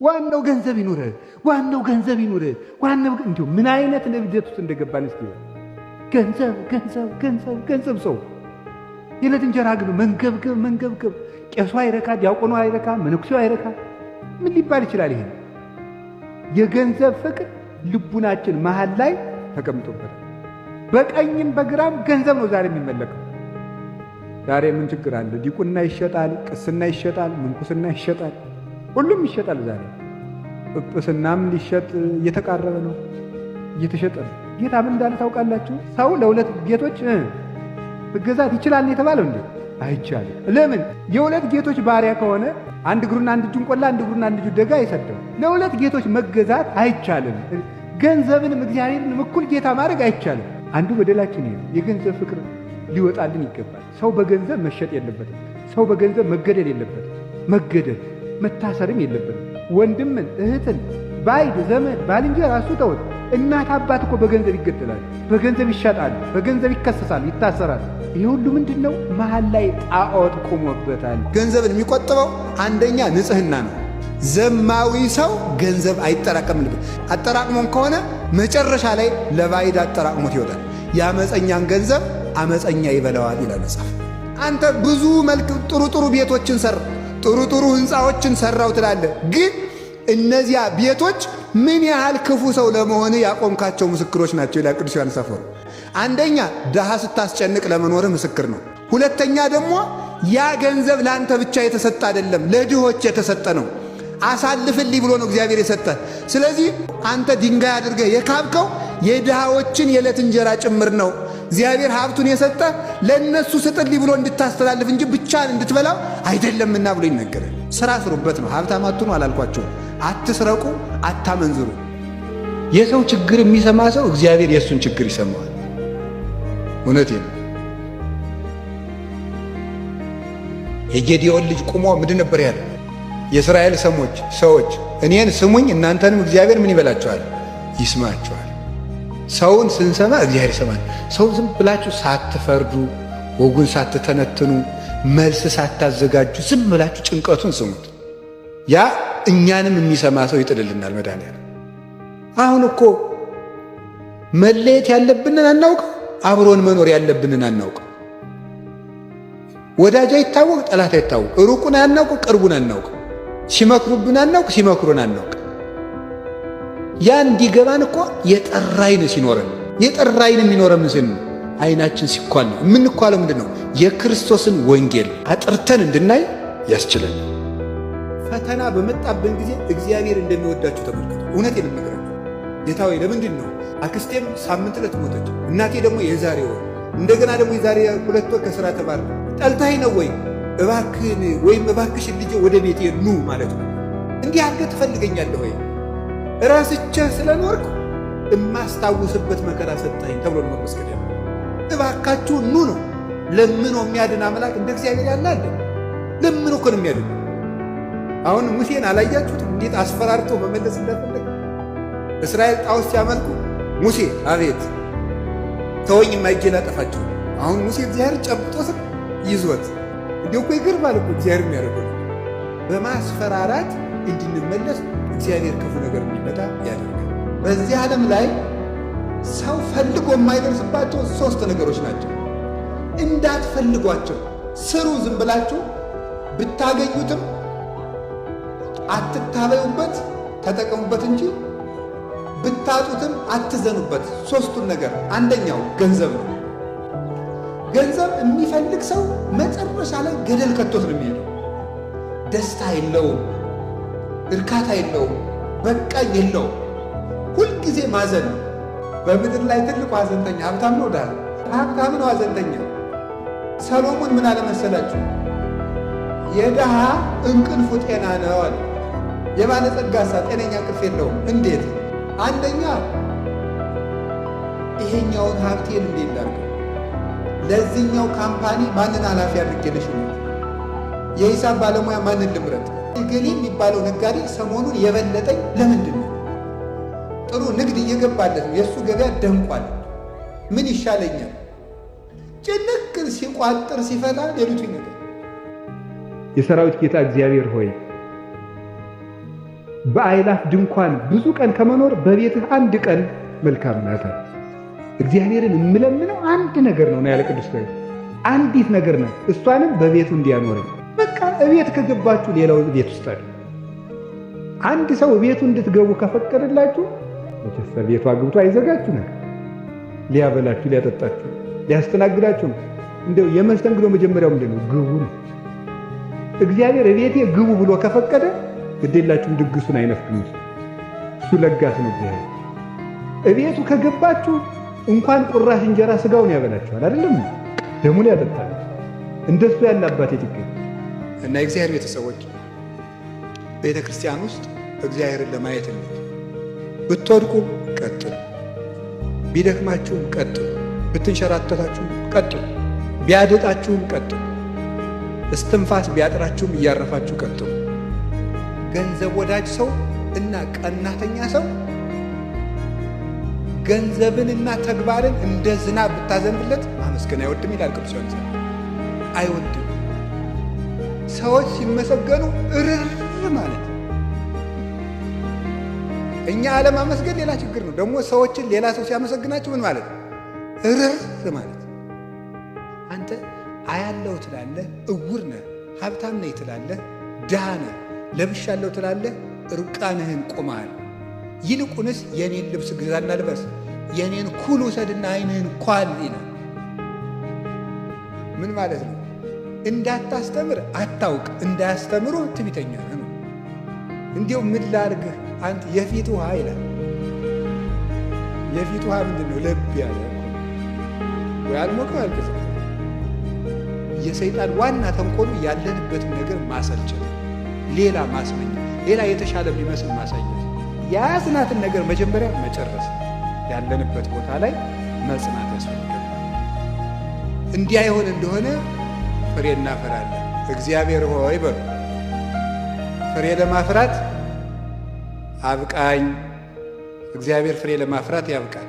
ዋናው ገንዘብ ይኑርህ፣ ዋናው ገንዘብ ይኑርህ። ዋናው እንዲሁ ምን አይነት እብደት ውስጥ እንደገባን እስቲ ገንዘብ ገንዘብ ገንዘብ ገንዘብ። ሰው የዕለት እንጀራ ግን መንገብገብ መንገብገብ። ቄሱ አይረካ፣ ዲያቆኑ አይረካ፣ መነኩሴው አይረካ። ምን ሊባል ይችላል? ይሄ የገንዘብ ፍቅር ልቡናችን መሃል ላይ ተቀምጦበታል። በቀኝም በግራም ገንዘብ ነው ዛሬ የሚመለከው። ዛሬ ምን ችግር አለ? ዲቁና ይሸጣል፣ ቅስና ይሸጣል፣ ምንኩስና ይሸጣል፣ ሁሉም ይሸጣል። ዛሬ ጵጵስናም ሊሸጥ እየተቃረበ ነው፣ እየተሸጠ ነው። ጌታ ምን እንዳለ ታውቃላችሁ? ሰው ለሁለት ጌቶች መገዛት ይችላል የተባለው እንዴ? አይቻልም። ለምን? የሁለት ጌቶች ባሪያ ከሆነ አንድ እግሩና አንድ እጁን ቆላ፣ አንድ እግሩና አንድ እጁን ደጋ አይሰደው። ለሁለት ጌቶች መገዛት አይቻልም። ገንዘብንም እግዚአብሔርንም እኩል ጌታ ማድረግ አይቻልም። አንዱ በደላችን ይሄ ነው። የገንዘብ ፍቅር ሊወጣልን ይገባል። ሰው በገንዘብ መሸጥ የለበትም። ሰው በገንዘብ መገደል የለበትም። መገደል መታሰርም የለበትም። ወንድምን፣ እህትን፣ ባዕድ ዘመድ፣ ባልንጀራ እሱ ተውት። እናት አባት እኮ በገንዘብ ይገደላል፣ በገንዘብ ይሸጣሉ፣ በገንዘብ ይከሰሳሉ፣ ይታሰራል። ይህ ሁሉ ምንድን ነው? መሀል ላይ ጣዖት ቆሞበታል። ገንዘብን የሚቆጥበው አንደኛ ንጽህና ነው። ዘማዊ ሰው ገንዘብ አይጠራቀምልበት። አጠራቅሞም ከሆነ መጨረሻ ላይ ለባዕድ አጠራቅሞት ይወጣል። የአመፀኛን ገንዘብ አመፀኛ ይበላዋል ይላል መጽሐፍ። አንተ ብዙ መልክ ጥሩ ጥሩ ቤቶችን ሰራ፣ ጥሩ ጥሩ ህንፃዎችን ሰራው ትላለህ። ግን እነዚያ ቤቶች ምን ያህል ክፉ ሰው ለመሆን ያቆምካቸው ምስክሮች ናቸው ይላል ቅዱስ ዮሐንስ አፈወርቅ። አንደኛ ድሃ ስታስጨንቅ ለመኖርህ ምስክር ነው። ሁለተኛ ደግሞ ያ ገንዘብ ለአንተ ብቻ የተሰጠ አይደለም፣ ለድሆች የተሰጠ ነው። አሳልፍልኝ ብሎ ነው እግዚአብሔር የሰጠ። ስለዚህ አንተ ድንጋይ አድርገህ የካብከው የድሃዎችን የዕለት እንጀራ ጭምር ነው። እግዚአብሔር ሀብቱን የሰጠ ለእነሱ ስጥልኝ ብሎ እንድታስተላልፍ እንጂ ብቻን እንድትበላው አይደለምና ብሎ ይነገራል። ስራ ስሩበት ነው። ሀብታም አትሁኑ አላልኳቸውም። አትስረቁ፣ አታመንዝሩ። የሰው ችግር የሚሰማ ሰው እግዚአብሔር የእሱን ችግር ይሰማዋል። እውነቴ ነው። የጌዲዮን ልጅ ቁሞ ምንድን ነበር ያለ? የእስራኤል ሰሞች ሰዎች እኔን ስሙኝ፣ እናንተንም እግዚአብሔር ምን ይበላቸዋል? ይስማቸዋል። ሰውን ስንሰማ እግዚአብሔር ይሰማል። ሰውን ዝም ብላችሁ ሳትፈርዱ፣ ወጉን ሳትተነትኑ፣ መልስ ሳታዘጋጁ ዝም ብላችሁ ጭንቀቱን ስሙት። ያ እኛንም የሚሰማ ሰው ይጥልልናል መድኃኒዓለም። አሁን እኮ መለየት ያለብንን አናውቅ፣ አብሮን መኖር ያለብንን አናውቅ። ወዳጅ አይታወቅ፣ ጠላት አይታወቅ፣ ሩቁን አናውቅ፣ ቅርቡን አናውቅ፣ ሲመክሩብን አናውቅ፣ ሲመክሩን አናውቅ። ያ እንዲገባን እኮ የጠራ ዓይን ሲኖረን፣ የጠራ ዓይን የሚኖረን ምን ሲል ነው? ዓይናችን ሲኳል ነው። የምንኳለው ምንድን ነው? የክርስቶስን ወንጌል አጥርተን እንድናይ ያስችለን። ፈተና በመጣብን ጊዜ እግዚአብሔር እንደሚወዳችሁ ተመልከቱ። እውነት የምነግራችሁ ጌታ ሆይ ለምንድን ነው አክስቴም ሳምንት ዕለት ሞተች፣ እናቴ ደግሞ የዛሬ ወር፣ እንደገና ደግሞ የዛሬ 2 ወር ከስራ ተባረርኩ፣ ጠልታኝ ነው ወይ? እባክህን ወይም እባክሽን ልጄ ወደ ቤቴ ኑ ማለት ነው። እንዲህ አድርገህ ትፈልገኛለህ ወይ? እረስቼህ ስለኖርኩ እማስታውስበት መከራ ሰጠኸኝ ተብሎ ነው መመስገን ያለው። እባካችሁ ኑ ነው። ለምኖ የሚያድን አምላክ እንደ እግዚአብሔር ያለ አለ? ለምኖ እኮ ነው የሚያድን። አሁን ሙሴን አላያችሁትም? እንዴት አስፈራርቶ መመለስ እንደፈለገ። እስራኤል ጣዖት ሲያመልኩ ሙሴ አቤት ተወኝ የማይጄ ላጠፋቸው። አሁን ሙሴ እግዚአብሔር ጨብጦት ይዞት እንዲሁ እኮ ይገርማል እኮ እግዚአብሔር የሚያደርገው በማስፈራራት እንድንመለስ እግዚአብሔር ክፉ ነገር እንዲመጣ ያደርጋል። በዚህ ዓለም ላይ ሰው ፈልጎ የማይደርስባቸው 3 ነገሮች ናቸው። እንዳትፈልጓቸው ስሩ፣ ዝም ብላችሁ ብታገኙትም አትታበዩበት፣ ተጠቀሙበት እንጂ ብታጡትም አትዘኑበት። 3ቱን ነገር፣ አንደኛው ገንዘብ ነው። ገንዘብ የሚፈልግ ሰው መጨረሻ ላይ ገደል ከቶት ነው የሚሄደው። ደስታ የለውም፣ እርካታ የለውም፣ በቃኝ የለውም። ሁልጊዜ ማዘን ነው። በምድር ላይ ትልቁ ሐዘንተኛ ሀብታም ነው ድሃ? ሀብታም ነው ሐዘንተኛ። ሰሎሞን ምን አለ መሰላችሁ? የድሃ እንቅልፉ ጤና ነው አለ። የባለጸጋሳ ጤነኛ እንቅልፍ የለውም። እንዴት? አንደኛ ይሄኛውን ሀብቴን እንዴት ላድርገው? ለዚህኛው company ማንን ኃላፊ አድርጌ ልሹም? የሂሳብ ባለሙያ ማንን ልምረጥ? እገሌ የሚባለው ነጋዴ ሰሞኑን የበለጠኝ ለምንድን ነው? ጥሩ ንግድ እየገባለት ነው፣ የእሱ ገበያ ደምቋል። ምን ይሻለኛል? ጭንቅ ሲቋጥር ሲፈታ ሌሊቱ ይነጋል። የሰራዊት ጌታ እግዚአብሔር ሆይ በአእላፍ ድንኳን ብዙ ቀን ከመኖር በቤትህ አንድ ቀን መልካም ናት። እግዚአብሔርን የምለምነው አንድ ነገር ነው ያለ ቅዱስ ዳዊት። አንዲት ነገር ናት፣ እሷንም በቤቱ እንዲያኖረኝ። በቃ እቤት ከገባችሁ ሌላው ቤት ውስጥ አይደል። አንድ ሰው ቤቱ እንድትገቡ ከፈቀደላችሁ መቼስ ቤቱ አግብቶ አይዘጋችሁ ነገር ሊያበላችሁ፣ ሊያጠጣችሁ፣ ሊያስተናግዳችሁ ነው። እንደው የመስተንግዶ መጀመሪያው ምንድን ነው? ግቡ ነው። እግዚአብሔር እቤቴ ግቡ ብሎ ከፈቀደ ግዴላችሁም ድግሱን አይነፍግም። እሱ ለጋስ ነው እግዚአብሔር። እቤቱ ከገባችሁ እንኳን ቁራሽ እንጀራ ስጋውን ያበላችኋል፣ አይደለም ደሙን ያጠጣል። እንደሱ ያለ አባት የት ይገኛል? እና የእግዚአብሔር ቤተሰቦች ቤተ ክርስቲያን ውስጥ እግዚአብሔርን ለማየት እንሂድ። ብትወድቁም ቀጥሉ፣ ቢደክማችሁም ቀጥሉ፣ ብትንሸራተታችሁም ቀጥሉ፣ ቢያድጣችሁም ቀጥሉ፣ እስትንፋስ ቢያጥራችሁም እያረፋችሁ ቀጥሉ። ገንዘብ ወዳጅ ሰው እና ቀናተኛ ሰው ገንዘብንና ተግባርን እንደ ዝናብ ብታዘንብለት ማመስገን አይወድም ይላል ቅዱስ ዮሐንስ። አይወድም። ሰዎች ሲመሰገኑ እርር ማለት እኛ አለማመስገን ሌላ ችግር ነው። ደግሞ ሰዎችን ሌላ ሰው ሲያመሰግናቸው ምን ማለት ነው? እርር ማለት። አንተ አያለው ትላለህ፣ እውር ነህ። ሀብታም ነህ ትላለህ፣ ድሃ ነህ። ለብሻለሁ ትላለህ፣ እርቃንህን ቆመሃል። ይልቁንስ የኔን ልብስ ግዛና ልበስ፣ የኔን ኩል ውሰድና ዓይንህን ኳል ይላል። ምን ማለት ነው? እንዳታስተምር አታውቅ፣ እንዳያስተምሩ ትዕቢተኛ ነህ ነው። እንዲያው ምን ላድርግህ አንተ የፊት ውሃ ይላል። የፊት ውሃ ምንድን ነው? ለብ ያለ ወይ አልሞቀው አልቀዘቀዘ። የሰይጣን ዋና ተንኮሉ ያለንበትን ነገር ማሰልቸት፣ ሌላ ማስመኘት፣ ሌላ የተሻለ የሚመስል ማሳየት፣ የያዝናትን ነገር መጀመሪያ መጨረስ፣ ያለንበት ቦታ ላይ መጽናት ያስፈልጋል። እንዲያ ይሆን እንደሆነ ፍሬ እናፈራለን። እግዚአብሔር ሆይ በሉ፣ ፍሬ ለማፍራት አብቃኝ። እግዚአብሔር ፍሬ ለማፍራት ያብቃል።